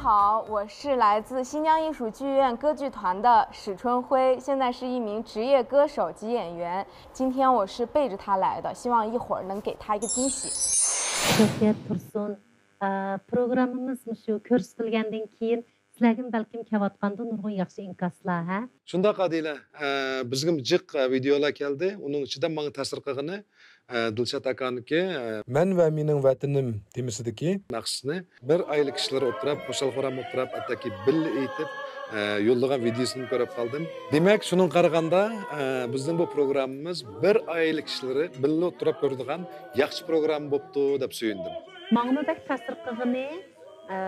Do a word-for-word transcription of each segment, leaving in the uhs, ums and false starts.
好，我是来自新疆艺术剧院歌剧团的史春辉，现在是一名职业歌手及演员。今天我是背着他来的，希望一会儿能给他一个惊喜。 سوفىيە تۇرسۇن، ئە، پروگراممىمىز مۇشۇ كۆرسىتىلگەندىن كېيىن سىلەرگىمۇ بەلكىم كېلىۋاتقاندۇ نۇرغۇن ياخشى ئىنكاسلار، ھە؟ شۇنداق ئادىلە، ئە، بىزگىمۇ جىق، ئە، ۋىدېئولار كەلدى. ئۇنىڭ ئىچىدە ماڭا تەسىر قىلغىنى، ئە، دىلشات ئاكانىڭكى، ئە، مەن ۋە مېنىڭ ۋەتىنىم تېمىسىدىكى ناخشىسىنى بىر ئائىلە كىشىلىرى ئولتۇراپ، خۇشال-خۇرام ئولتۇراپ، ھەتتاكى بىللە ئېيتىپ، ئە، يوللىغان ۋىدېئوسىنى كۆرۈپ قالدىم. دېمەك، شۇنىڭغا قارىغاندا، ئە، بىزنىڭ بۇ پروگراممىمىز بىر ئائىلە كىشىلىرى بىللە ئولتۇراپ كۆرىدىغان ياخشى پروگرامما بوپتۇ دەپ سۆيۈندۈم. ماڭىمۇ بەك تەسىر قىلغىنى، ئە،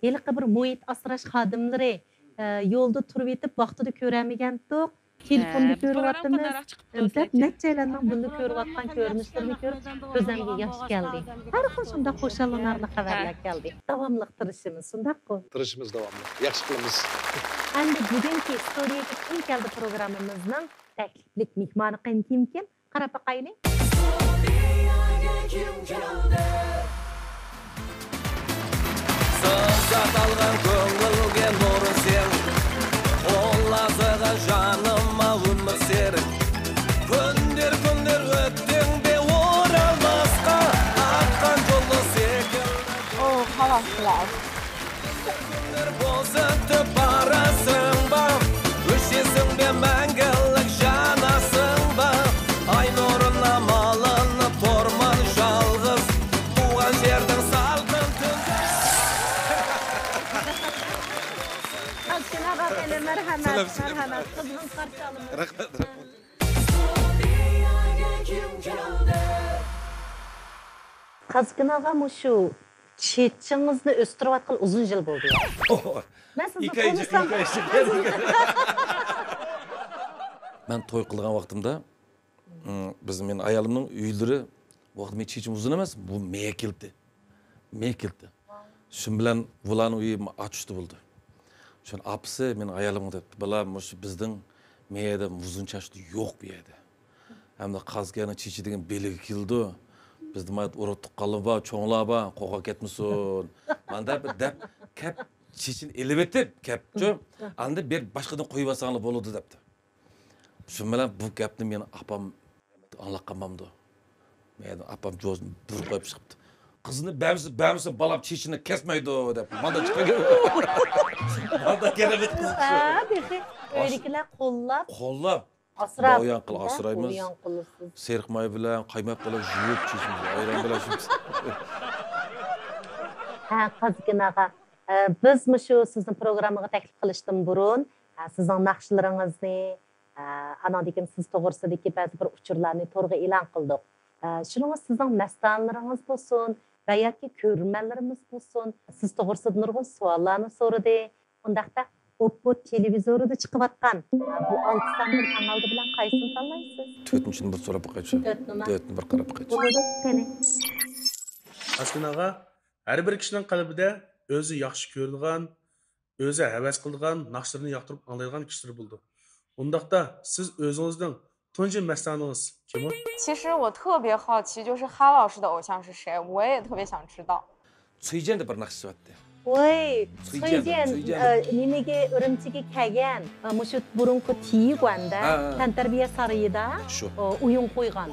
ھېلىقى بىر مۇھىت ئاسراش خادىملىرى، ئە، يولدا تۇرۇۋېتىپ ۋاقتىدا كۆرەلمىگەنتۇق. تېلېفوندا كۆرۈۋاتىمىز دەپ نەچچەيلەننىڭ بىللە كۆرۈۋاتقان كۆرۈنۈشلىرىنى كۆرۈپ كۆزۈمگە ياش كەلدى. ھەر خىل شۇنداق خۇشاللىنارلىق خەۋەرلەر كەلدى. داۋاملىق تىرىشىمىز، شۇنداققۇ؟ تىرىشىمىز داۋاملىق. ياخشى قىلىمىز. ئەمدى بۈگۈنكى ستۇدىيەگە كىم كەلدى پروگراممىمىزنىڭ تەكلىپلىك مېھمانى قېنى كىمكىن؟ قاراپ باقايلى. سىزسا قالغان كۆڭۈلگە نۇر سېڭىپ، قوللاسىغا جانىمغا ئۈمىد سېرىپ. كۈندىر كۈندىر ئۆتتۈڭ بى ئورالماسقا، ئاققان جولدا سېكىلدەپ. Oh, how was that? كۈنلەر بولسا تۆت باراسىڭ بار، ئۆچەسىڭ بى مەڭگۈلۈك ياناسىڭ بار. ئاي نۇرىنا مالىنىپ تۇرماڭ يالغۇز، تۇغقان يەردىن سالقىن تۈندە. قازكىن ئاغا، خېلى مەرھەمەت، مەرھەمەت. قىزغىن قارشى ئالىمىز. رەھمەت. قازكىن ئاغا، مۇشۇ چېچىڭىزنى ئۆستۈرۈۋاتقىلى ئۇزۇن يىل بولدى. مەن سىزنى تونۇسام. مەن توي قىلغان ۋاقتىمدا، ئىم، بىز، مېنىڭ ئايالىمنىڭ ئۆيلىرى، ۋاقتى مېنىڭ چېچىم ئۇزۇن ئەمەس، بۇ مېيە كېلىتى. مېيە كېلىتى. شۇ بىلەن بۇلارنىڭ ئۆيى ئاچ ئۈستى بولدى. شۇنى ئاپىسى مېنىڭ ئايالىمغا دەپتۇ، بالا، مۇشۇ بىزنىڭ مېيەدە ئۇزۇن چاچلىق يوق بۇ يەردە. ھەمدە قازكەننىڭ چېچى دېگەن بېلىگە كېلىدۇ. بىزدە مانا ئۇرۇق تۇغقانلار بار، چوڭلار بار، قوغلاپ كەتمىسۇن. مانا دەپ، دەپ كەپ چېچىنى ئېلىۋېتىپ كەپچۇ. ئاندىن بىر باشقىدىن قويۇۋالساڭلار بولىدۇ دەپتۇ. شۇ بىلەن بۇ گەپنى مېنىڭ ئاپام ئاڭلاپ قالمامدۇ. مەن ئاپام جوزىنى بۇرۇپ قويۇپ چىقىپتۇ. قىزنى بەرمىسە، بەرمىسە بالام چېچىنى كەسمەيدۇ دەپ. ماندا چىقىپ ماندا كەلمىدى قىز. ھە، تېخى ئۆيدىكىلەر قوللاپ. قوللاپ. ئاسراپ. ئويان قىل، ئاسرايمىز. ئويان قىلىسىز. سېرىق ماي بىلەن، قايماق بىلەن يۇيۇپ، چېچىمىزنى ئايران بىلەن يۇيۇپ. ھە، قازكىن ئاغا. ئە، بىز مۇشۇ سىزنى پروگراممىغا تەكلىپ قىلىشتىن بۇرۇن، ئە، سىزنىڭ ناخشىلىرىڭىزنى، ئە، ئاناندىن كېيىن سىز توغرىسىدىكى بەزى بىر ئۇچۇرلارنى تورغا ئېلان قىلدۇق. ئە، شۇنىڭغا سىزنىڭ مەستانىلىرىڭىز بولسۇن ۋە ياكى كۆرۈرمەنلىرىمىز بولسۇن، سىز توغرىسىدا نۇرغۇن سوئاللارنى سورىدى. ئۇنداقتا ئوپپو تېلېۋىزورىدا چىقىۋاتقان، ئە، بۇ ئالتە ساننى تاڭالدى بىلەن قايسىنى تاللايسىز؟ تۆتىنچىنى بىر سوراپ باقايچۇ. تۆتنىمۇ؟ تۆتنى بىر قاراپ باقايچۇ. بولىدۇ، قېنى. ئاسكىن ئاغا، ھەر بىر كىشىنىڭ قەلبىدە ئۆزى ياخشى كۆرىدىغان، ئۆزى ھەۋەس قىلىدىغان ناخشىلىرىنى ياقتۇرۇپ ئاڭلايدىغان كىشىلىرى بولىدۇ. ئۇنداقتا سىز ئۆزىڭىزنىڭ تۇنجى مەستانىڭىز كىم ئۇ؟ 其实我特别好奇，就是哈老师的偶像是谁，我也特别想知道。 سۈيجەندە بىر ناخشىسى بارتتى. ۋاي، سۈيجەن، سۈيجەن، سۈيجەن. ئە، نېمىگە ئۈرۈمچىگە كەلگەن؟ ئە، مۇشۇ بۇرۇنقى تىيىگۇەندە ھە، ھە. تەنتەربىيە سارىيىدا شۇ. ئويۇن قويغان.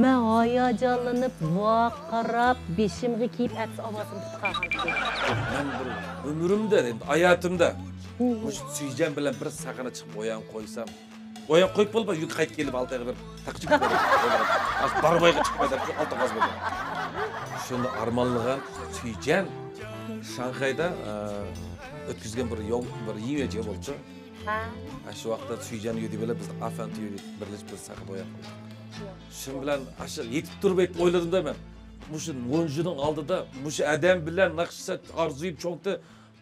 مەن ھاياجانلىنىپ ۋارقىراپ بېشىمغا كىيىپ ئەتىسى ئاۋازىم پۈتۈپ قالغان. مەن بىر ئۆمرۈمدە، ئەمدى ھاياتىمدا مۇشۇ سۈيجەن بىلەن بىر سەھنە چىقىپ ئويۇن قويسام، ئويۇن قويۇپ بولۇپ، يۈك قايتىپ كېلىپ ئالتايغا بىر تاقا چىقىپ، باربايغا چىقىپ دەپ ئالتە قاز بولدى. شۇندا ئارمانلىغان سۈيجەن شاڭخەيدە، ئە، ئۆتكۈزگەن بىر يول، بىر يىڭيۈەجيې بولچۇ. ھە. شۇ ۋاقىتتا سۈيجەن يۈدى بىلەن بىز ئافەن تىۋى بىرلىشىپ بىر سەھنە ئويۇن قويدۇق. شۇ بىلەن ئاشۇ يېتىپ تۇرۇپ ئېيتىپ ئويلىدىم-دە مەن. مۇشۇ مونجىنىڭ ئالدىدا مۇشۇ ئادەم بىلەن ناخشا ئارزۇيۇپ چوڭتى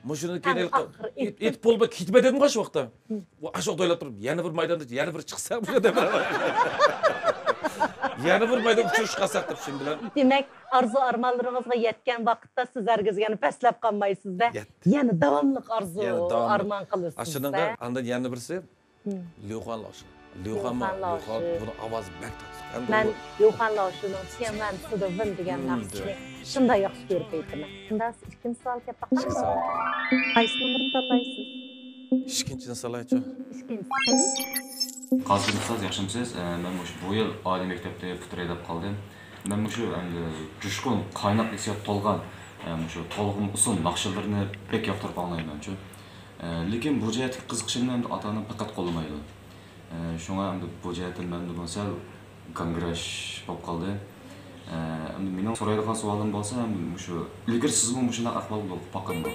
مۇشۇنى كېيىن ئەڭ ئېلىپ ئاخىرى ئېيتىپ بولۇپ كېتىمەن دېدىمغۇ شۇ ۋاقىتتا. ئاشۇ ۋاقىتتا ئويلاپ تۇرۇپ، يەنە بىر مايداندا، يەنە بىر چىقسا، يەنە بىر مايدان ئۇچرىشىپ قالساق دەپ شۇ بىلەن. دېمەك، ئارزۇ ئارمانلىرىڭىزغا يەتكەن ۋاقىتتا سىز ھەرگىز يەنە پەسلەپ قالمايسىز-دە. يەتتى. يەنە داۋاملىق ئارزۇ، يەنە داۋاملىق. ئارمان قىلىسىز-دە. ئاشۇنىڭغا ئاندىن يەنە بىرسى، ليۇخۇەن لاشىن. ليۇخانمۇ، ليۇخان ليۇخان لاشى. بۇنىڭ ئاۋازى بەك تاتلىق. ھەم مەن بۇ ليۇخان لاشىنىڭ چيەنۋەن سىدىۋېن دېگەن ھىم، ناخشىسىنى شۇنداق ياخشى كۆرۈپ ئېيتىمەن. شۇنداق، ئىككىنچى سوئال كەپ باققان. ئىككىنچى سوئال. قايسى نومۇرنى تاللايسىز؟ ئىككىنچىنى سالايچۇ. ئىككىنچىسى قېنى؟ قاسىم ئۇستاز، ياخشىمۇسىز؟ ئە، مەن مۇشۇ بۇ يىل ئالىي مەكتەپتە پۇتراي دەپ قالدىم. مەن مۇشۇ ئەمدى جۇشقۇن، قايناق ھېسسىيات تولغان، ئە، مۇشۇ تولغىن ئۇسسۇل ناخشىلىرىنى بەك ياقتۇرۇپ ئاڭلايمەنچۇ. ئە، لېكىن بۇ جەھەتتىكى قىزىقىشىمنى ئەمدى ئاتا-ئانام پەقەت قوللىمايدۇ. ئە، شۇڭا ئەمدى بۇ جەھەتتىن مەندىمۇ سەل گاڭگىراش بولۇپ قالدى. ئە، ئەمدى مېنىڭ سورايدىغان سوئالىم بولسا، ئەمدى مۇشۇ ئىلگىرى سىزمۇ مۇشۇنداق ئەھۋال بولۇپ باققانمۇ؟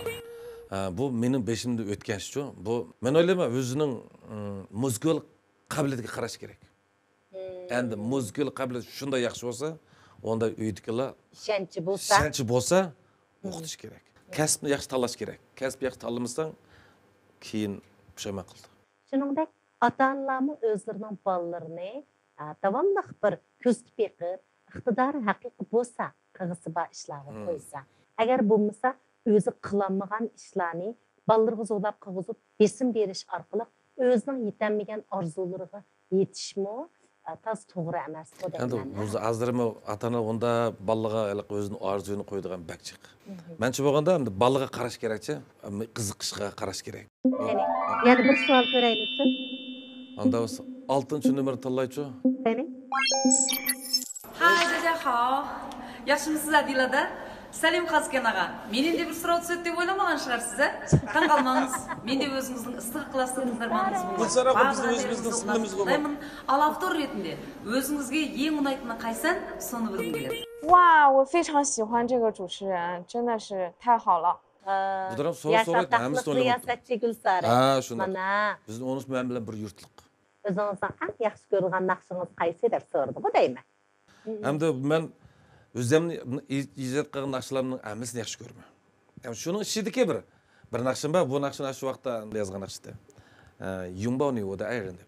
ئە، بۇ مېنىڭ بېشىمدىن ئۆتكەن ئىشچۇ. بۇ، مەن ئويلايمەن، ئۆزىنىڭ، ئىم، مۇزىكىلىق قابىلىيىتىگە قاراش كېرەك. مم. ئەمدى مۇزىكىلىق قابىلىيىتى شۇنداق ياخشى بولسا، ئۇندا ئۆيدىكىلەر ئىشەنچى بولسا. ئىشەنچى بولسا، مم. ئوقۇتۇش كېرەك. مم. كەسىپنى ياخشى تاللاش كېرەك. كەسىپ ياخشى تاللىمىساڭ، كېيىن پۇشايمان قىلىدۇ. شۇنىڭدەك، ئاتا-ئانىلارمۇ ئۆزلىرىنىڭ بالىلىرىنى، ئا، داۋاملىق بىر كۆزىتىپ بېقىپ، ئىقتىدارى ھەقىقىي بولسا، قىلغۇسى بار ئىشلارغا مم. قويسا. ئەگەر بولمىسا، ئۆزى قىلالمىغان ئىشلارنى بالىلىرىغا زورلاپ قىلغۇزۇپ، بېسىم بېرىش ئارقىلىق ئۆزىنىڭ يېتەلمىگەن ئارزۇلىرىغا يېتىشمۇ، ئە، تازا توغرا ئەمەسقۇ دەيمەن. ئەمدى ھازىرمۇ ئاتا-ئانا ئۇنداق بالىغا ھېلىقى ئۆزىنىڭ ئارزۇيىنى قويىدىغان بەك جىق. مم. مەنچە بولغاندا ئەمدى بالىغا قاراش كېرەكچە، ئەمدى قىزىقىشقا قاراش كېرەك. قېنى، يەنە بىر سوئال كۆرەيلىچۇ. ئاندا بولسا ئالتىنچى نومۇرنى تاللايچۇ. قېنى. ھاي، جاجا خاۋ. ياخشىمۇسىز، ئادىل ئادا؟ سەلىم قازىكەن ئاغا. مېنى ئەمدى بىر سوراپ تۇرسىدى دەپ ئويلىمىغان شىغارسىز، ھە؟ تاڭ قالماڭىز. مەن دەپ ئۆزىڭىزنىڭ ئىستىقلاسلىق تىڭدارمانىڭىز بولىدۇ. بىزنىڭ ئۆزىمىزنىڭ سىڭلىمىز بولىدۇ. ئالاپتور رېتىندە. ئۆزىڭىزگە يېڭى ئۇنايتىنى قايسەن، سونى بىلگۈم كېلىدۇ. 哇，我非常喜欢这个主持人，真的是太好了。 بۇ دەرەم سوراپ ياشاتاقلىق سوراپ ھەممىسى ئويناپ رىياسەتچى گۈلسارى. ھە، شۇنداق. مانا. بىزنىڭ ئونۇش مەن بىلەن بىر يۇرتلۇق. ئۆزىڭىزنىڭ ئەڭ ياخشى كۆرىدىغان ناخشىڭىز قايسى دەپ سورىدىغۇ دەيمەن. ئەمدى مەن ئۆزۈمنى ئىجاد قىلغان ناخشىلارنىڭ ھەممىسىنى ياخشى كۆرىمەن. ئەمدى شۇنىڭ ئىچىدىكى بىر، بىر ناخشام بار، بۇ ناخشىنى شۇ ۋاقىتتا يازغان ناخشىدى. ئە، يۇڭباۋنى ۋودە ئايرىندى.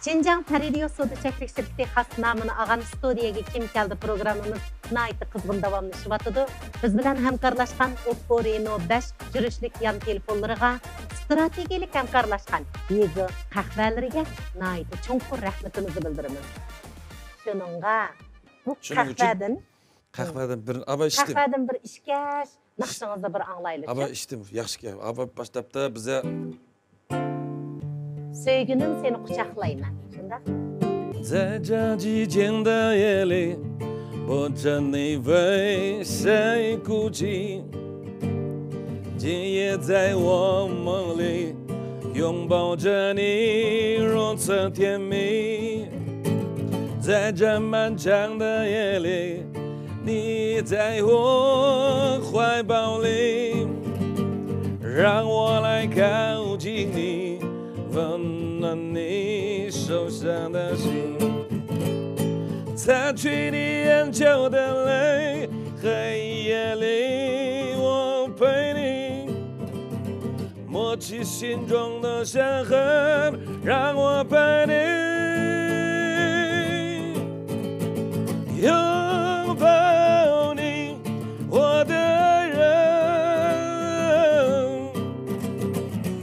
شىنجاڭ تەرىدىيو سودا چەكلىك شىركىتى خاس نامىنى ئالغان ستۇدىيەگە كىم كەلدى پروگراممىمىز ناھايىتى قىزغىن داۋاملىشىۋاتىدۇ. بىز بىلەن ھەمكارلاشقان ئوپپو رېنو بەش يۈرۈشلۈك يان تېلېفونلىرىغا، ستراتېگىيەلىك ھەمكارلاشقان يېزا قەھۋەلىرىگە ناھايىتى چوڭقۇر رەھمىتىمىزنى بىلدۈرىمىز. شۇنىڭغا بۇ شۇنىڭ ئۈچۈن قەھۋەدىن قەھۋەدىن بىر ئاۋا ئىچتىم. قەھۋەدىن بىر ئىچكەچ، ناخشىڭىزنى بىر ئاڭلايلىچۇ. ئاۋا ئىچتىم، ياخشى گەپ. ئاۋا باشلاپتا بىزە سۆيگۈنۈم سېنى قۇچاقلايمەن، شۇنداق؟ 在这寂静的夜里，我枕你偎，谁孤寂？今夜在我梦里，拥抱着你，如此甜蜜。在这漫长的夜里， 你在我怀抱里，让我来靠近你，温暖你受伤的心，擦去你眼角的泪，黑夜里我陪你。 抹去心中的伤痕，让我陪你，拥抱你，我的人，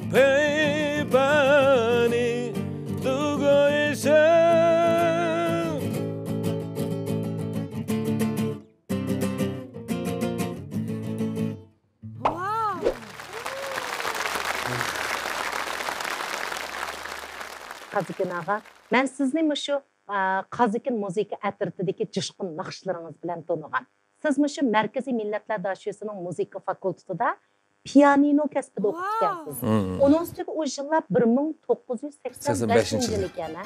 陪伴你度过一生。 قازىكىن ئاغا، مەن سىزنى مۇشۇ، ئا، قازىكىن مۇزىكا ئەترىتىدىكى جۇشقۇن ناخشىلىرىڭىز بىلەن تونۇغان. سىز مۇشۇ مەركىزىي مىللەتلەر داشۆسىنىڭ مۇزىكا فاكۇلتېتىدا پىيانىنو كەسپىدە ئوقۇپ ئىكەنسىز. ھىم. ئۇنىڭ ئۈستىگە ئۇ يىللار بىر مىڭ توققۇز يۈز سەكسەن بەشىنچى يىل ئىكەن، ھە؟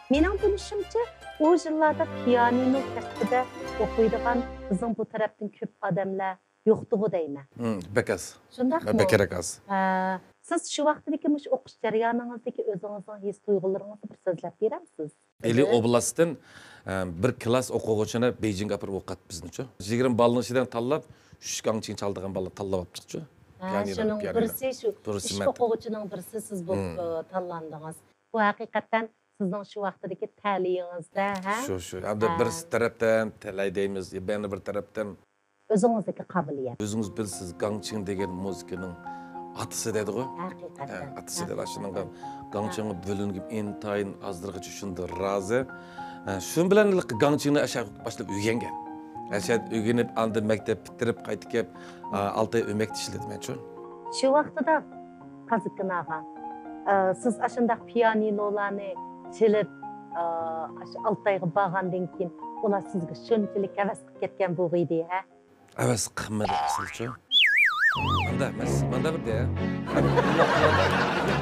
مېنىڭ بىلىشىمچە، ئۇ يىللاردا پىيانىنو كەسپىدە ئوقۇيدىغان بىزنىڭ بۇ تەرەپتىن كۆپ ئادەملەر يوقتىغۇ دەيمەن. ھىم، بەك ئاز. شۇنداقمۇ؟ بەكرەك ئاز. ھە، سىز شۇ ۋاقىتتىكى مۇشۇ ئوقۇش جەريانىڭىزدىكى ئۆزىڭىزنىڭ ھېس تۇيغۇلىرىڭىزنى بىر سۆزلەپ بېرەمسىز؟ ئىلى ئوبلاستتىن، ئە، بىر كلاس ئوقۇغۇچىنى بېيجىڭگە ئاپىرىپ ئوقۇتتى بىزنىچۇ. يىگىرمە بالىنىڭ ئىچىدىن تاللاپ، ئۈچ گاڭچىڭ چالىدىغان بالا تاللاپ ئاپتۇقچۇ. ھە، پىيانىنو، شۇنىڭ پىيانىنو. بىرسى شۇ بىرسى ئۈچ مەن. ئوقۇغۇچىنىڭ بىرسى سىز بولۇپ، مم. ئە، تاللاندىڭىز. بۇ ھەقىقەتەن سىزنىڭ شۇ ۋاقتىدىكى تەلىيىڭىزدە، ھە؟ شۇ، شۇ. ھەمدە ھە. بىر تەرەپتىن تەلەي دەيمىز، يەنە بىر تەرەپتىن ئۆزىڭىزدىكى قابىلىيەت. ئۆزىڭىز بىلىسىز، گاڭچىڭ دېگەن مۇزىكىنىڭ ئاتىسى دەيدىغۇ. ھەقىقەتەن. ھە، ئاتىسى دەيدۇ. شۇنىڭغا گاڭچىڭغا بۆلۈنۈپ، ئىنتايىن ئازدۇرغىچە شۇنداق رازى. ھە، شۇ بىلەن گاڭچىڭنى ئاشۇ باشلاپ ئۆگەنگەن. ئاشۇ ئۆگىنىپ، ئاندىن مەكتەپ پۈتتۈرۈپ، قايتىپ كېلىپ، ئالتە ئاي ئۆمەكتە ئىشلىدىم مەن شۇ. شۇ ۋاقتىدا قازىكىن ئاغا، ئە، سىز ئاشۇنداق پىيانىنولارنى چېلىپ، ئە، ئاشۇ ئالتايغا بارغاندىن كېيىن ئۇلار سىزگە شۇنچىلىك ھەۋەس قىلىپ كەتكەن بولغىيدى، ھە؟ ھەۋەس قىلمىدى ئەسلىچۇ. ماندا، مەن سىز-، ماندا بىر دە.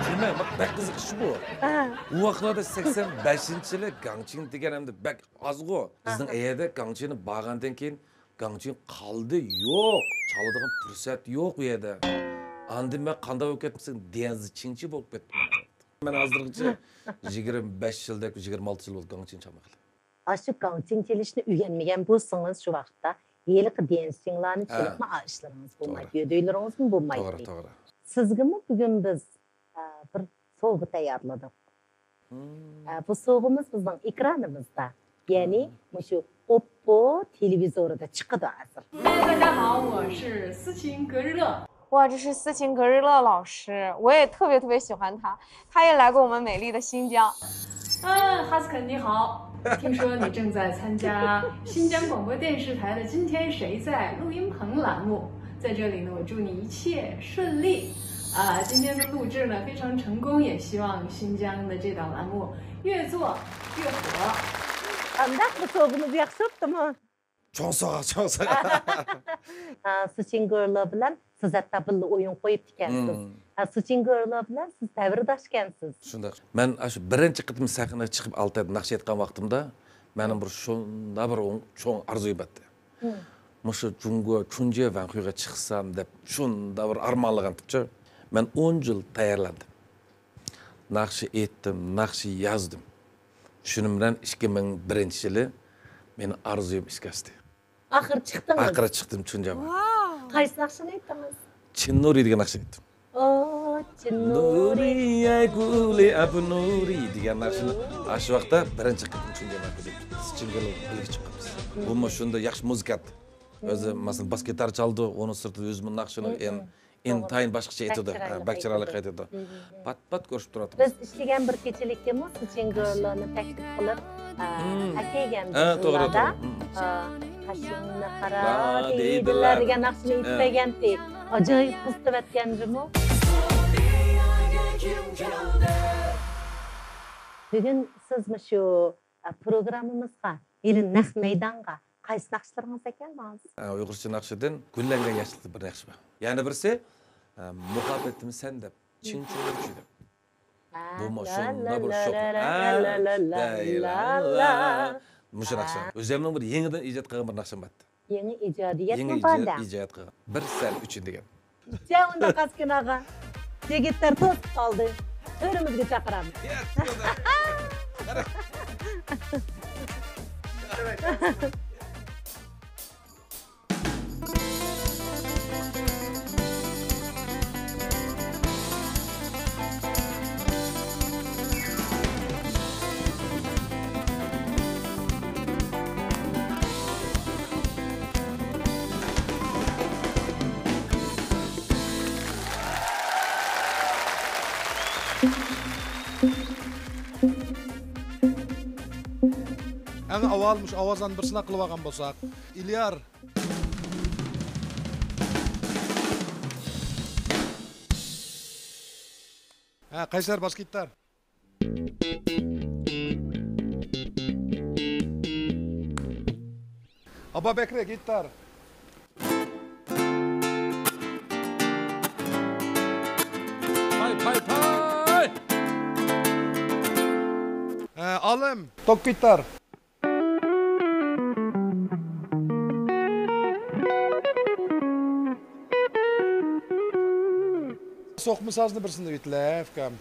تېما، بەك قىزىق ئىش بۇ. ھە. ئۇ ۋاقىتلاردا سەكسەن بەشىنچى يىلى گاڭچىڭ دېگەن ئەمدى بەك ئازغۇ. بىزنىڭ ئەيەردە گاڭچىڭنى بارغاندىن كېيىن گاڭچىڭ قالدى يوق، چالىدىغان پۇرسەت يوق ئۇ يەردە. ئاندىن مەن قانداق بولۇپ كەتتىم دېسەڭ، ديەنزى چىڭچى بولۇپ كەتتىم. مەن ھازىرغىچە يىگىرمە بەش يىلدەك، يىگىرمە ئالتە يىل بولدى گاڭچىڭ چالمىغىلى. ئاشۇ گاڭچىڭ چېلىشنى ئۆگەنمىگەن بولسىڭىز، شۇ ۋاقىتتا ھېلىقى ديەنزى چىڭلارنى ھە. چېلىپمۇ ئا ئىشلىرىڭىز بولمايتتى، توغرا. يۆدۈيلىرىڭىزمۇ بولمايتتى. توغرا، توغرا. سىزگىمۇ بۈگۈن بىز، ئە، بىر سوۋغا تەييارلىدۇق. ئە، بۇ سوۋغىمىز بىزنىڭ ئېكرانىمىزدا، يەنى مۇشۇ ئوپپو تېلېۋىزورىدا چىقىدۇ ھازىر. 大家好，我是斯琴格日乐。 哇，这是斯琴格日乐老师，我也特别特别喜欢他，他也来过我们美丽的新疆。嗯，哈斯肯，你好，听说你正在参加新疆广播电视台的《今天谁在》录音棚栏目，在这里呢，我祝你一切顺利。 啊，今天的录制呢非常成功，也希望新疆的这档栏目越做越火。ئانداق بۇ سوۋغىمىز ياخشى بوپتىمۇ؟ چوڭ سوۋغا، چوڭ سوۋغا. ھە، سۇچىن گورلو بىلەن سىز ھەتتا بىللە ئويۇن قويۇپتىكەنسىز. ھە، سۇچىن گورلو بىلەن سىز دەۋرداشكەنسىز. شۇنداق. مەن ئاشۇ بىرىنچى قېتىم سەھنىگە چىقىپ ئالتايدا ناخشا ئېيتقان ۋاقتىمدا، مېنىڭ بىر شۇنداق بىر ئوڭ-، چوڭ ئارزۇيۇم بار ئىدى. مۇشۇ جۇڭگو چۇنجيې ۋەنخۇيغا چىقسام دەپ شۇنداق بىر ئارمانلىغانتىمچۇ. مەن ئون يىل تەييارلاندىم. ناخشا ئېيتتىم، ناخشا يازدىم. شۇنىڭ بىلەن ئىككى مىڭ بىرىنچى يىلى مېنىڭ ئارزۇيۇم ئىشقا ئاشتى. ئاخىرى چىقتىڭىز؟ ئاخىرى چىقتىم چۇنجيېغا. قايسى ناخشىنى ئېيتتىڭىز؟ چىن نۇرى دېگەن ناخشا ئېيتتىم. ئو، چىن نۇرى. نۇرى، ئەي گۈلى ئەبۇ نۇرى دېگەن ناخشىنى ئاشۇ ۋاقىتتا بىرىنچى قېتىم چۈشەنگەن ۋاقتىدا سىچىنگىلى بىلگە چىققانبىز. بۇمۇ شۇنداق ياخشى مۇزىكانت. ئۆزى، مەسىلەن، باس گىتار چالىدۇ، ئۇنىڭ سىرتىدا ئۆزىمۇ ناخشىنىڭ ئىن-، ئىنتايىن باشقىچە ئېيتىدۇ. بەك چىرايلىق ئېيتىدۇ. پات-پات كۆرۈشۈپ تۇراتتۇق. بىز ئىشلىگەن بىر كېچىلىككىمۇ سىچىنگىلىنى تەكلىپ قىلىپ، ئە، ئەكەيگەن توغرا، توغرا. قاشىڭنى قارا دەيدىلەر دېگەن ناخشىنى ئېيتىپ بەرگەنتى. ئاجايىپ قىزىتىۋەتكەن جۇمۇ. بۈگۈن سىز مۇشۇ، ئە، پروگراممىمىزغا، ھېلى نەق مەيدانغا قايسى ناخشىلىرىڭىزنى ئەكەلدىڭىز؟ ئە، ئۇيغۇرچە ناخشىدىن گۈللەنگەن ياشلىقتا بىر ناخشا بار. يەنە بىرسى، ئە، مۇھەببىتىم سەن دەپ، چىڭ چىڭ چىڭ دەپ. بۇمۇ شۇنداق بىر شوق. مۇشۇ ناخشا. ئۆزۈمنىڭ بىر يېڭىدىن ئىجاد قىلغان بىر ناخشام بار. يېڭى ئىجادىيەتمۇ بار-دە. ئىجاد قىلغان. بىر سەن ئۈچۈن دېگەن. جا، ئۇنداق قاسكىن ئاغا. يىگىتلەر توسۇپ قالدى. تۆرىمىزگە چاقىرامىز. ئەڭ ئاۋۋال مۇشۇ ئاۋازلارنى بىر سىناق قىلىۋالغان بولساق. ئىليار. ھە، قەيسەر باس گىتار. ئابابەكرى گىتار. پاي، پاي، پاي! ھە، ئالىم، توك گىتار. سوقما سازنى بىرسىنى ئېيتىلە، ئۇكام.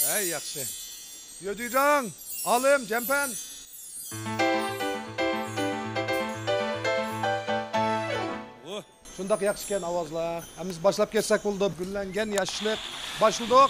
ھەي، ياخشى. يۆدۈيجاڭ، ئالىم، جەمپەن. شۇنداق ياخشىكەن ئاۋازلار. ئەمىسە باشلاپ كەتسەك بولىدۇ. گۈللەنگەن ياشلىق. باشلىدۇق.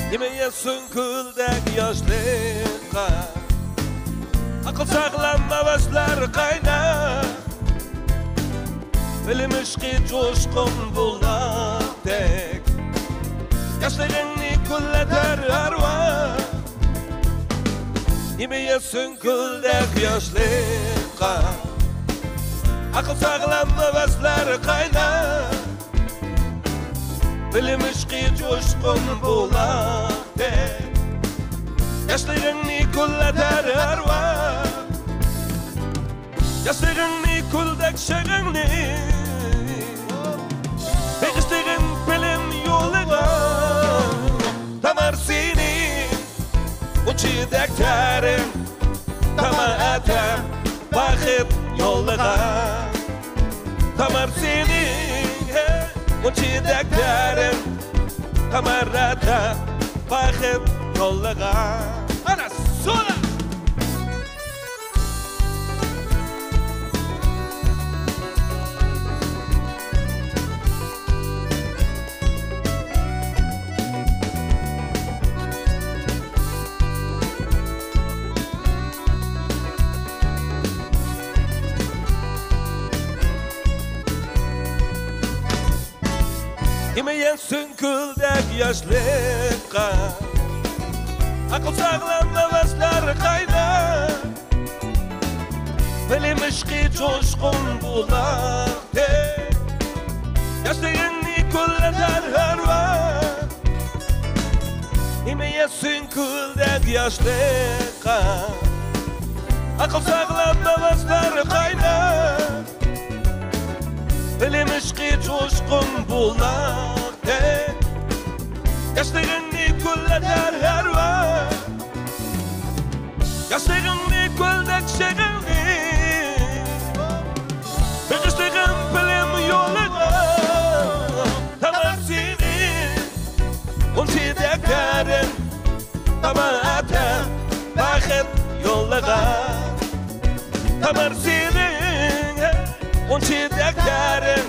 نېمە يەتسۇن كۆلدەك ياشلىققا، ئەقىل ساغلام ھەۋەسلەر قايناپ، بىلىم ئىشقى جۇشقۇن بۇلاقتەك، ياشلىرىڭنى گۈللەتەر ھەر ۋاقىت. نېمە يەتسۇن كۆلدەك ياشلىققا، ئەقىل ساغلام ھەۋەسلەر قايناپ، بىلىم ئىشقى جۇشقۇن بۇلاقتەك، ياشلىرىڭنى گۈللەتەر ھەر ۋاقىت. ياشلىرىڭنى كۆلدەك شېغىڭنى، بېغىشلىغىن بىلىم يولىغا. تامار سېنى ئۇچىدەك تەرىن، تامار ئەتە بەخت يولىغا. تامار سېنى ئۇچىدەك تەرىن، تامار ئەتە بەخت يولىغا. ئانا سولا! نېمە يەتسۇن كۆلدەك ياشلىققا، ئەقىل ساغلام ھەۋەسلەر قايناپ، بىلىم ئىشقى جۇشقۇن بۇلاقتەك، ياشلىرىڭنى گۈللەتەر ھەر ۋاقىت. نېمە يەتسۇن كۆلدەك ياشلىققا، ئەقىل ساغلام ھەۋەسلەر قايناپ، بىلىم ئىشقى جۇشقۇن بۇلاقتەك، ياشلىرىڭنى گۈللەتەر ھەر ۋاقىت. ياشلىرىڭنى كۆلدەك شېغىڭنى، بېغىشلىغىن بىلىم يولىغا. تامار سېنى ئۇچىدەك تەرىن، تامار ئەتە بەخت يولىغا. تامار سېنى ئۇچىدەك تەرىن،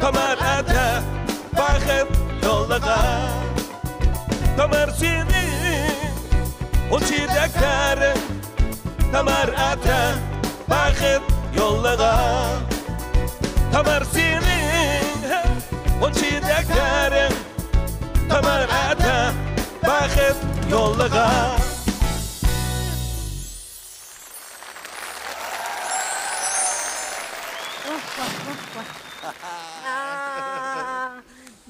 تامار ئەتە بەخت يولىغا. تامار سېنى ئۇچىدەك تەرىن، تامار ئەتە بەخت يولىغا. تامار سېنى ئۇچىدەك تەرىن، تامار ئەتە بەخت يولىغا. ۋاھ، ۋاھ، ۋاھ، ۋاھ. ئا،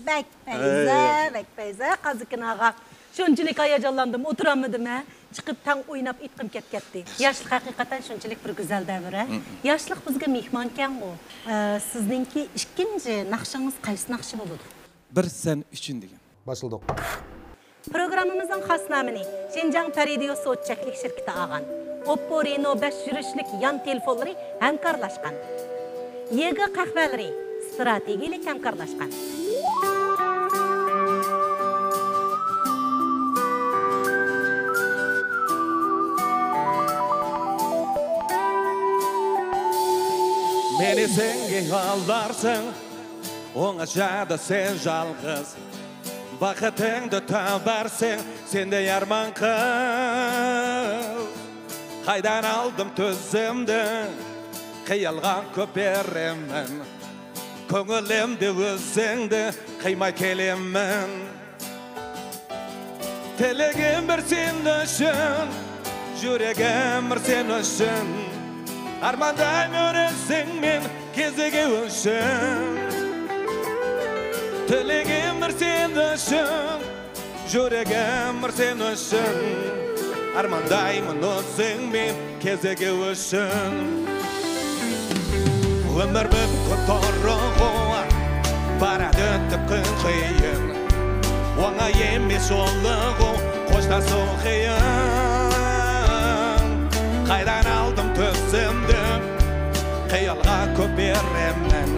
بەك پەيزە، ئەي. بەك پەيزە، قازىكىن ئاغا. شۇنچىلىك ھاياجانلاندىم، ئولتۇرالمىدىم ھە. چىقىپ تەڭ ئويناپ ئېيتقۇم كەپ كەتتى. ياشلىق ھەقىقەتەن شۇنچىلىك بىر گۈزەل دەۋر ھە. مم. ياشلىق بىزگە مېھمانكەنغۇ. ئە، سىزنىڭكى ئىككىنچى ناخشىڭىز قايسى ناخشا بولىدۇ؟ بىر سەن ئۈچۈن دېگەن. باشلىدۇق. پروگراممىمىزنىڭ خاس نامىنى شىنجاڭ پەرىدىيو سوت چەكلىك شىركىتى ئالغان. ئوپپو رېنو بەش يۈرۈشلۈك يان تېلېفونلىرى ھەمكارلاشقان. يېگې قەھۋەلىرى ئىستراتېگىيەلىك ھەمكارلاشقان. مېنى سەنگە ياللارسەن، ئوڭشادا سەن يالغۇز. بەختىڭدە تەۋرەنسەڭ، سەندە يارمان قىز. قايدان ئالدىم تۈزۈمدە، خىيالغا كۆپ بېرىمەن. كۆڭلۈمدە ئۆزۈڭنى قىيماي كېلىمەن. تىلىگىم بىر سەن ئۈچۈن، يۈرىكىم بىر سەن ئۈچۈن. ئارماندايمەن ئۆزۈڭمەن كېزىكى ئۈچۈن. تىلىگىم بىر سەن ئۈچۈن، يۈرىكىم بىر سەن ئۈچۈن. ئارماندايمەن ئۆزۈڭمەن كېزىكى ئۈچۈن. ئۆمۈر مۇمكىن تۇرىدىغۇ، بارىدۇ تۈپكۈن قىيىن. ئوڭاي ئەمەس يولىغۇ، خوشلاشسۇن قىيىن. قايدان ئالدىم تۈزۈمدە، خىيالغا كۆپ بېرىمەن.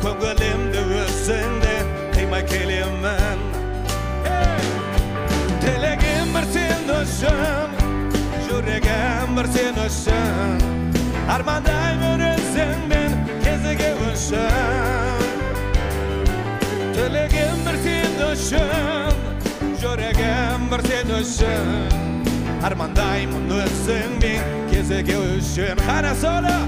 كۆڭلۈمدە ئۆزۈڭنى قىيماي كېلىمەن. تىلىگىم بىر سەن ئۈچۈن، يۈرىكىم بىر سەن ئۈچۈن. ئارماندايمەن ئۆزۈڭمەن كېزىكى ئۈچۈن. تىلىگىم بىر سەن ئۈچۈن، يۈرىكىم ئۈچۈن، ئارماندايمەن ئۆزۈڭنىڭ كېزىكى ئۈچۈن. قارا سولا!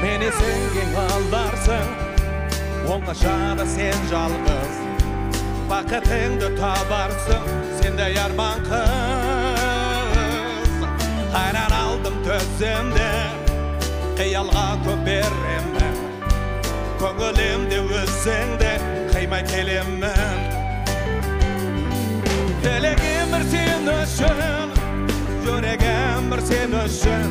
مېنى سەنگە ئالدارسەن، ئوڭشادا سەن يالغۇز. بەختىڭنى تاپارسەن سەندە يارمان قىز. ھەيران ئالدىم تۈسۈمدە، خىيالغا كۆپ بېرىمەن. كۆڭلۈمدە ئۆزۈڭنى قىيماي كېلىمەن. تىلىگىم بىر سەن ئۈچۈن، يۈرىكىم بىر سەن ئۈچۈن.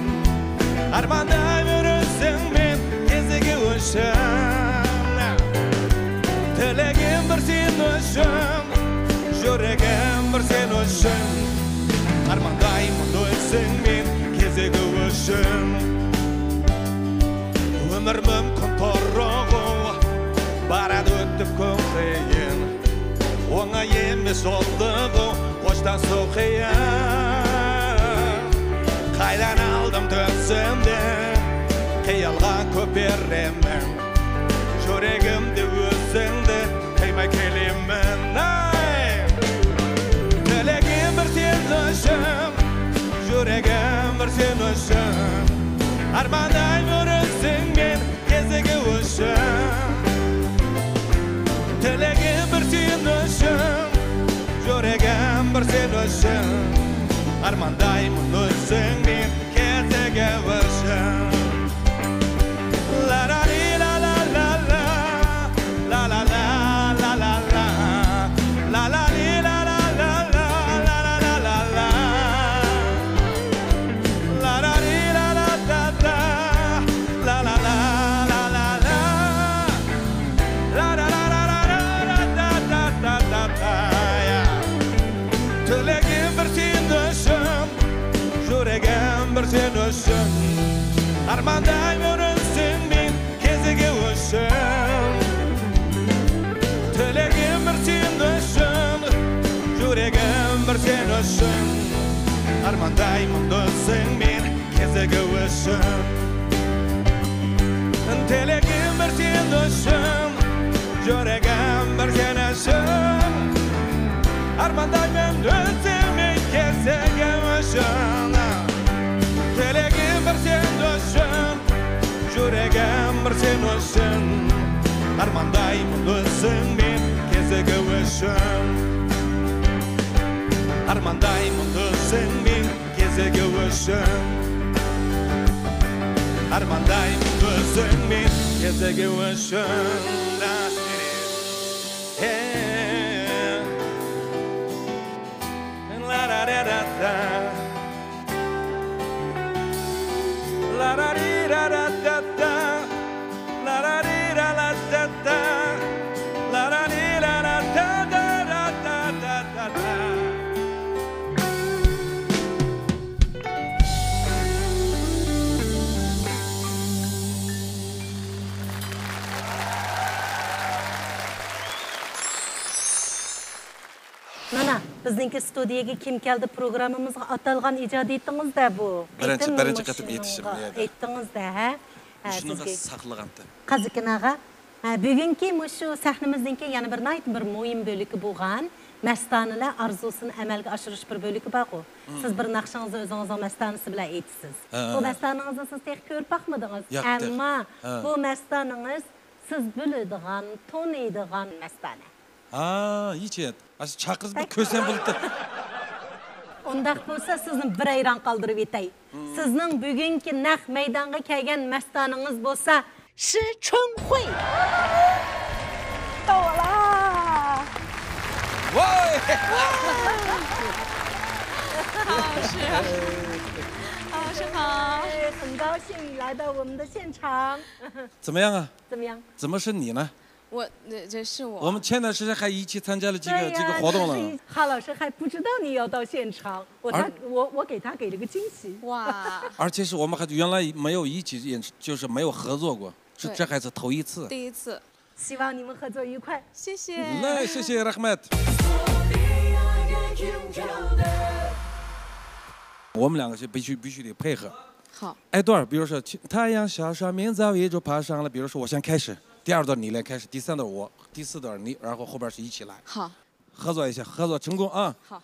ئارماندايمەن ئۆزۈڭنىڭ كېزىكى ئۈچۈن. تىلىگىم بىر سەن ئۈچۈن، يۈرىكىم بىر سەن ئۈچۈن. ئارماندايمەن ئۆزۈڭنىڭ كېزىكى ئۈچۈن. ئۆمۈر مۇمكىن تۇرىدىغۇ، بارىدۇ ئۆتۈپ كۈن قىيىن. ئوڭاي ئەمەس بولدىغۇ، قوشتان سۇ قىيىن. قايلان ئالدىم تۈسۈمدە، خىيالغا كۆپ بېرىمەن. يۈرىكىمدە ئۆزۈڭنى قىيماي كېلىمەن، ئاي. تىلىگىم بىر سەن ئۈچۈن، يۈرىكىم بىر سەن ئۈچۈن. ئارماندايمەن ئۆزۈڭنىڭ كېزىكى ئۈچۈن. تىلىگىم بىر سەن ئۈچۈن، يۈرىكىم بىر سەن ئۈچۈن. ئارماندايمەن ئۆزۈڭنىڭ كېزىكى ئۈچۈن. تىلىگىم بىر سەن ئۈچۈن، يۈرىكىم بىر سەن ئۈچۈن. ئارماندايمەن ئۆزۈڭنىڭ كېزىكى ئۈچۈن. تىلىگىم بىر سەن ئۈچۈن، يۈرىكىم بىر سەن ئۈچۈن. ئارماندايمەن ئۆزۈڭنىڭ كېزىكى ئۈچۈن. تىلىگىم بىر سەن ئۈچۈن، يۈرىكىم بىر سەن ئۈچۈن. ئارماندايمەن ئۆزۈڭنىڭ كېزىكى ئۈچۈن. تىلىگىم بىر سەن ئۈچۈن، يۈرىكىم بىر سەن ئۈچۈن. ئارماندايمەن ئۆزۈڭنىڭ كېزىكى ئۈچۈن. ئارماندايمەن ئۆزۈڭنىڭ كېزىكى ئۈچۈن. ئارماندايمەن ئۆزۈڭنىڭ كېزىكى ئۈچۈن. مانا، بىزنىڭكى ستۇدىيەگە كىم كەلدى پروگراممىمىزغا ئاتالغان ئىجادىيىتىڭىز-دە بۇ. بىرىنچى، قېتىم بىرىنچى قېتىم مۇشۇنىڭغا ئېيتىشىم، ئەيتتىڭىز-دە، ھە؟ ھە، مۇشۇنىڭغا سىزگە ساقلىغانتىم. قازىكىن ئاغا، ھە، بۈگۈنكى مۇشۇ سەھنىمىزنىڭكى يەنە بىر ناھايىتى بىر مۇھىم بۆلىكى بولغان مەستانىلەر ئارزۇسىنى ئەمەلگە ئاشۇرۇش بىر بۆلىكى بارغۇ. مم. سىز بىر ناخشىڭىزنى ئۆزىڭىزنىڭ مەستانىسى بىلەن ئېيتىسىز. ھە، ھە، بۇ ھە. مەستانىڭىزنى سىز تېخى كۆرۈپ باقمىدىڭىز. ياق، تېخى. ئەمما ھە. بۇ مەستانىڭىز سىز بىلىدىغان، تونۇيدىغان مەستانە. ھا، ھېچ. ئاشۇ چاقىرىپ بىر كۆرسەم بولۇپتۇ. ئۇنداق بولسا سىزنى بىر ھەيران قالدۇرۇپ ئۆتەي. مم. سىزنىڭ بۈگۈنكى نەق مەيدانغا كەلگەن مەستانىڭىز بولسا شى چۈن خۇي. 到我啦！ ۋاي! 好好吃，好好吃，好。哎，很高兴来到我们的现场。 怎么样啊？ 怎么样？ 怎么是你呢？我，这，这是我。我们前段时间还一起参加了几个，对呀，几个活动了。但是哈老师还不知道你要到现场，我，他，而，我，我给他给了个惊喜。哇。而且是我们还原来没有一起演出，就是没有合作过，是，对，这还是头一次。第一次。希望你们合作愉快。谢谢。来，谢谢，رەھمەت。我们两个是必须，必须得配合。好。挨段儿，比如说，太阳下山，明早依旧爬上来。比如说，我先开始，第二段你来开始，第三段我，第四段你，然后后边是一起来。好。合作一下，合作成功啊！好。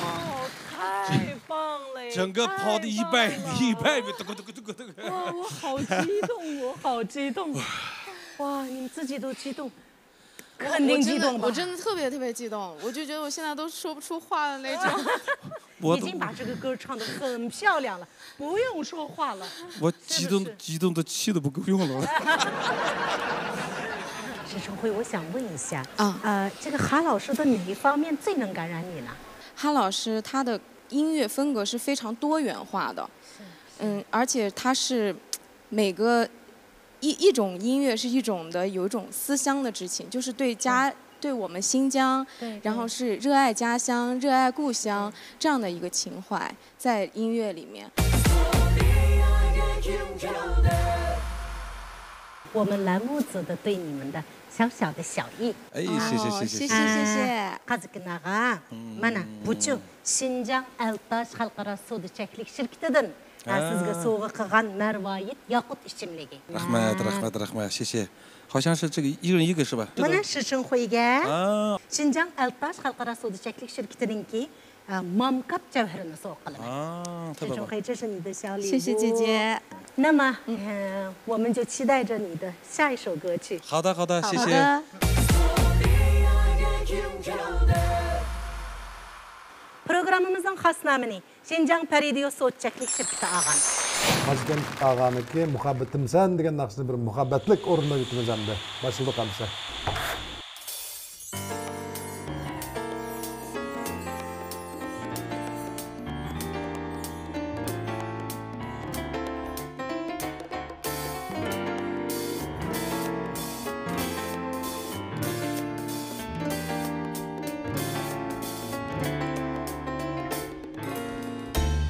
哦，太棒了！整个跑的一百米，太棒了！一百米，嘟咕嘟咕嘟咕嘟咕。哇，我好激动，我好激动！哇，你们自己都激动，肯定激动吧？我真的，我真的特别特别激动，我就觉得我现在都说不出话的那种。我都，已经把这个歌唱得很漂亮了，不用说话了。我激动，真的是。激动得气都不够用了。沈春晖，我想问一下，啊。呃，这个哈老师的哪一方面最能感染你呢？哈老师他的音乐风格是非常多元化的，嗯，而且他是每个一一种音乐是一种的，有一种思乡的之情，就是对家，对我们新疆，对对然后是热爱家乡、热爱故乡这样的一个情怀在音乐里面。我们栏目组的对你们的小小的小意。哎，谢谢谢谢谢谢谢谢。 قازىكىن ئاغا، مانا بۇچۇ شىنجاڭ ئەلتاش خەلقئارا سودا چەكلىك شىركىتىدىن سىزگە سوۋغا قىلغان مەرۋايىت ياقۇت ئىچىملىكى. رەھمەت رەھمەت رەھمەت 谢谢 好像是这个一人一个是吧？ مانا شىشىڭخۇيگە ا شىنجاڭ ئەلتاش خەلقئارا سودا چەكلىك شىركىتىنىڭكى ئە، مامكاپ جەۋھىرىنى سوۋغا قىلىمەن. 啊，特别棒。 شىشىڭخۇي 这是你的小礼物。谢谢姐姐。 那么，呃，我们就期待着你的下一首歌曲。 好的好的，谢谢。 好的。 پروگراممىمىزنىڭ خاس نامىنى شىنجاڭ پەرىدىيو سودا چەكلىك شىركىتى ئالغان. قاشكەنت ئاغانىڭكى مۇھەببىتىمسەن دېگەن ناخشىنى بىر مۇھەببەتلىك ئورۇنلاپ ئۆتىمىز ئەمدى. باشلىدۇق ئەمىسە.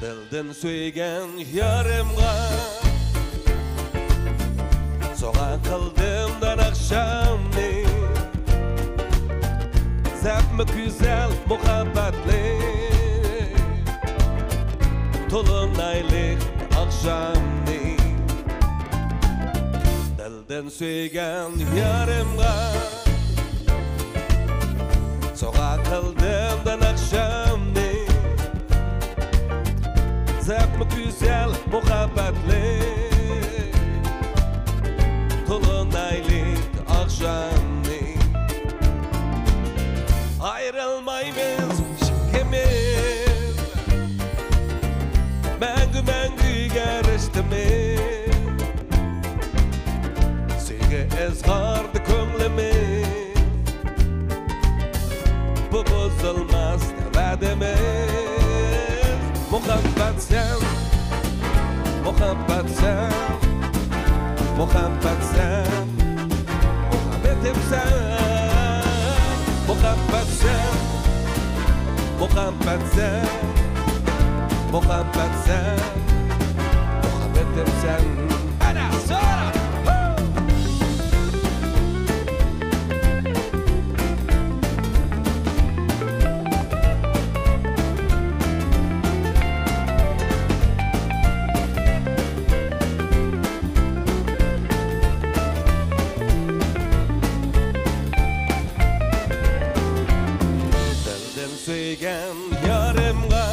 دىلدىن سۆيگەن يارىمغا سوۋغا قىلدىم دەر ئاخشامنى. سەپمۇ گۈزەل مۇھەببەتنى تولۇنايلىق ئاخشامنى. دىلدىن سۆيگەن يارىمغا سوۋغا قىلدىم دەر ئاخشامنى. سەپمۇ گۈزەل مۇھەببەتنى تولۇنايلىق ئاخشامنى. ئايرىلمايمىز ئىككىمىز، مەڭگۈ مەڭگۈگە رىشتىمىز. سۆيگۈ ئىزھاردا كۆڭلىمىز، بۇ بۇزۇلماس ۋەدىمىز. مۇھەببەتسەن، مۇھەببەتسەن، مۇھەببەتسەن، مۇھەببىتىمسەن. مۇھەببەتسەن، مۇھەببەتسەن، مۇھەببەتسەن، مۇھەببەتىمسەن. ئەنە سورا! دىلدىن سۆيگەن يارىمغا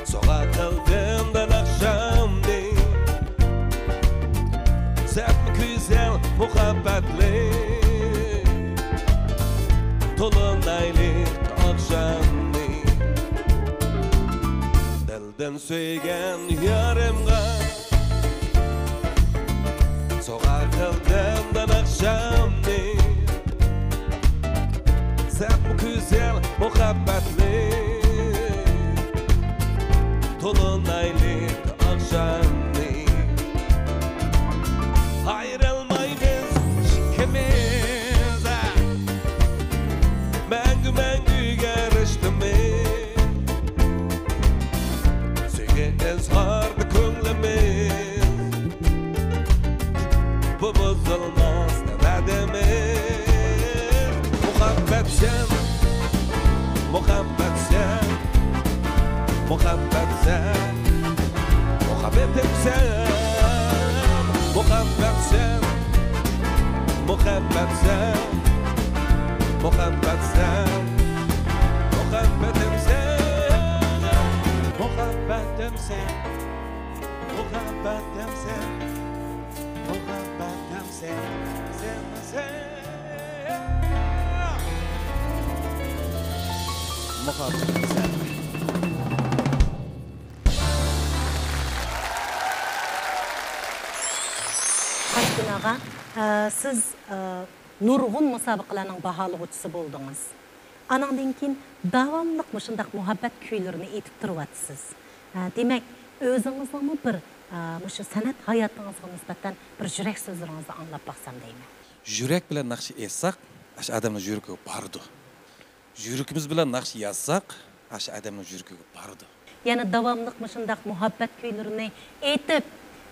سوۋغا قىلدىم دەر ئاخشامنى. سەپمۇ گۈزەل مۇھەببەتلىك تولۇنايلىق ئاخشامنى. دىلدىن سۆيگەن يارىمغا سوۋغا قىلدىم دەر ئاخشامنى. سەپمۇ گۈزەل مۇھەببەتلىك تولۇنايلىق ئاخشامنى. ئايرىلمايمىز ئىككىمىز، مەڭگۈ مەڭگۈگە رىشتىمىز. سۆيگۈ ئىزھاردا كۆڭلىمىز، بۇ بۇزۇلماس ۋەدىمىز. مۇھەببەتسەن، مۇھەببەتسەن، مۇھەببەتسەن، مۇھەببىتىمسەن. مۇھەببەتسەن، مۇھەببەتسەن، مۇھەببەتسەن، مۇھەببىتىمسەن. مۇھەببەتىمسەن، مۇھەببەتىمسەن، مۇھەببەتىمسەن، سەن، سەن. مۇھەببەتىمسەن. قاشقىن ئاغا، ئە، سىز، ئە، نۇرغۇن مۇسابىقىلەرنىڭ باھالىغۇچىسى بولدىڭىز. ئانىڭدىن كېيىن داۋاملىق مۇشۇنداق مۇھەببەت كۈيلىرىنى ئېيتىپ تۇرۇۋاتىسىز. ئە، دېمەك، ئۆزىڭىزنىڭمۇ بىر ئا، مۇشۇ سەنئەت ھاياتىڭىزغا نىسبەتەن بىر يۈرەك سۆزلىرىڭىزنى ئاڭلاپ باقسام دەيمەن. يۈرەك بىلەن ناخشا ئېيتساق، ئاشۇ ئادەمنىڭ يۈرىكىگە بارىدۇ. يۈرىكىمىز بىلەن ناخشا يازساق، ئاشۇ ئادەمنىڭ يۈرىكىگە بارىدۇ. يەنە داۋاملىق مۇشۇنداق مۇھەببەت كۈيلىرىنى ئېيتىپ،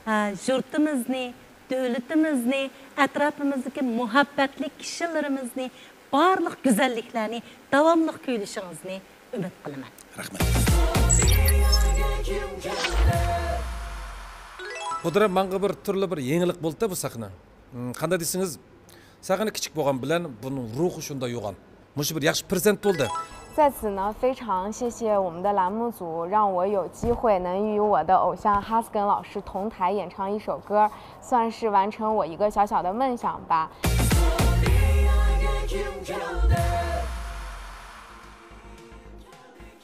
ئا، يۇرتىمىزنى، دۆلىتىمىزنى، ئەتراپىمىزدىكى مۇھەببەتلىك كىشىلىرىمىزنى، بارلىق گۈزەللىكلەرنى داۋاملىق كۈيلىشىڭىزنى ئۈمىد قىلىمەن. رەھمەت. بۇ دەرەپ ماڭا بىر تۈرلى بىر يېڭىلىق بولدى بۇ سەھنە. ھىم، قانداق دېسىڭىز، سەھنە كىچىك بولغان بىلەن بۇنىڭ روھى شۇنداق يوغان. مۇشۇ بىر ياخشى پىرېزېنت بولدى. 在此呢，非常谢谢我们的栏目组，让我有机会能与我的偶像哈斯根老师同台演唱一首歌，算是完成我一个小小的梦想吧。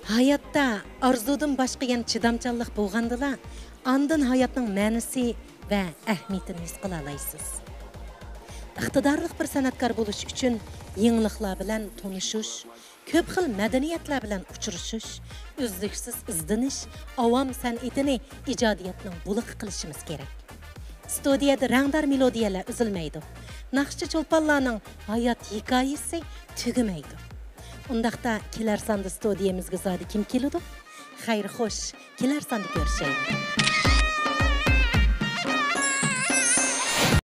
ھاياتتا ئارزۇدىن باشقا يەنە چىدامچانلىق بولغاندىلا، ئاندىن ھاياتنىڭ مەنىسى ۋە ئەھمىيىتىنى ھېس قىلالايسىز. ئىقتىدارلىق بىر سەنئەتكار بولۇش ئۈچۈن يېڭىلىقلار بىلەن تونۇشۇش، كۆپ خىل مەدەنىيەتلەر بىلەن ئۇچرىشىش، ئۈزلۈكسىز ئىزدىنىش، ئاۋام سەنئىتىنى ئىجادىيەتنىڭ بۇلىقى قىلىشىمىز كېرەك. ستۇدىيەدە رەڭدار مېلودىيەلەر ئۈزۈلمەيدۇ. ناخشىچى چولپانلارنىڭ ھايات ھېكايىسى تۈگىمەيدۇ. ئۇنداقتا كېلەر ساندا ستۇدىيەمىزگە زادى كىم كېلىدۇ؟ خەير خوش، كېلەر ساندا كۆرۈشەيلى.